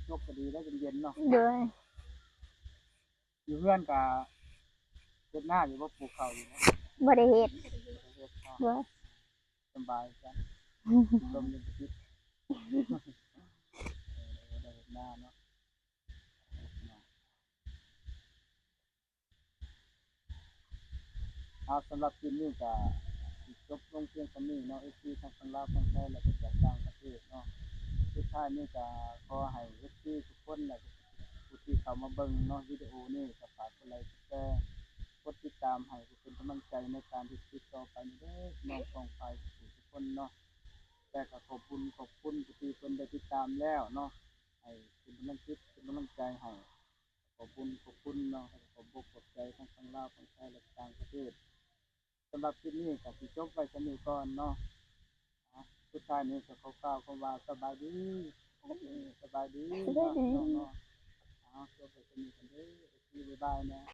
ຈົບກໍດີແລ້ວ ເຢັນໆເນາະ. ໂດຍ. ຢູ່ເຮືອນກໍເຮັດນາຢູ່ບໍ່? ປູກເຂົ້າຢູ່ບໍ່? ບໍ່ໄດ້ເຮັດ. ບໍ່ໄດ້ເຮັດເນາະ. ໂດຍ. ສຳບາຍຈັງ ລົມຍັງບໍ່ຕິດ. ເອີ ໄດ້ເຮັດນາເນາະ. ເອົາ ສຳລັບຄລິບນີ້ກໍຊິຈົບລົງພຽງສ່ຳນີ້ເນາະ ເອັຟຊີ ທັງຝັ່ງລາວ ຝັ່ງໄທ ແລະກໍຈາກຕ່າງປະເທດເນາະ. ສຸດທ້າຍນີ້ກໍຂໍໃຫ້ເອັຟຊີທຸກຄົນ ແລະຜູ້ທີ່ເຂົ້າມາເບິ່ງເນາະ ວິດີໂອນີ້ ກໍຝາກກົດໄລ ກົດແຊ ກົດຕິດຕາມ ໃຫ້ເປັນກຳລັງໃຈໃນການເຮັດຄລິບຕໍ່ໄປນີ້ເດີ ນ້ອງປ້ອງປາຍທຸກຄົນເນາະ. ແຕ່ກໍຂອບບຸນຂອບຄຸນຜູ້ທີ່ເພິ່ນໄດ້ຕິດຕາມແລ້ວເນາະ ໃຫ້ເປັນກຳລັງຈິດ ເປັນກຳລັງໃຈໃຫ້. ຂອບບຸນຂອບຄຸນເນາະ ຂອບອົກຂອບໃຈທັງຝັ່ງລາວ ຝັ່ງໄທ ແລະຕ່າງປະເທດ. ສຳລັບຄລິບນີ້ກໍຊິຈົບໄວ້ສ່ຳນີ້ກ່ອນເນາະ. ອາ ສຸດທ້າຍນີ້ກໍຂໍກ່າວຄຳວ່າສະບາຍດີ ສະບາຍດີ ສະບາຍດີ ເນາະ ເນາະ. ອາ ຈົບໄວ້ສ່ຳນີ້ກ່ອນເດີ ໂອເຄ ບາຍບາຍນະ.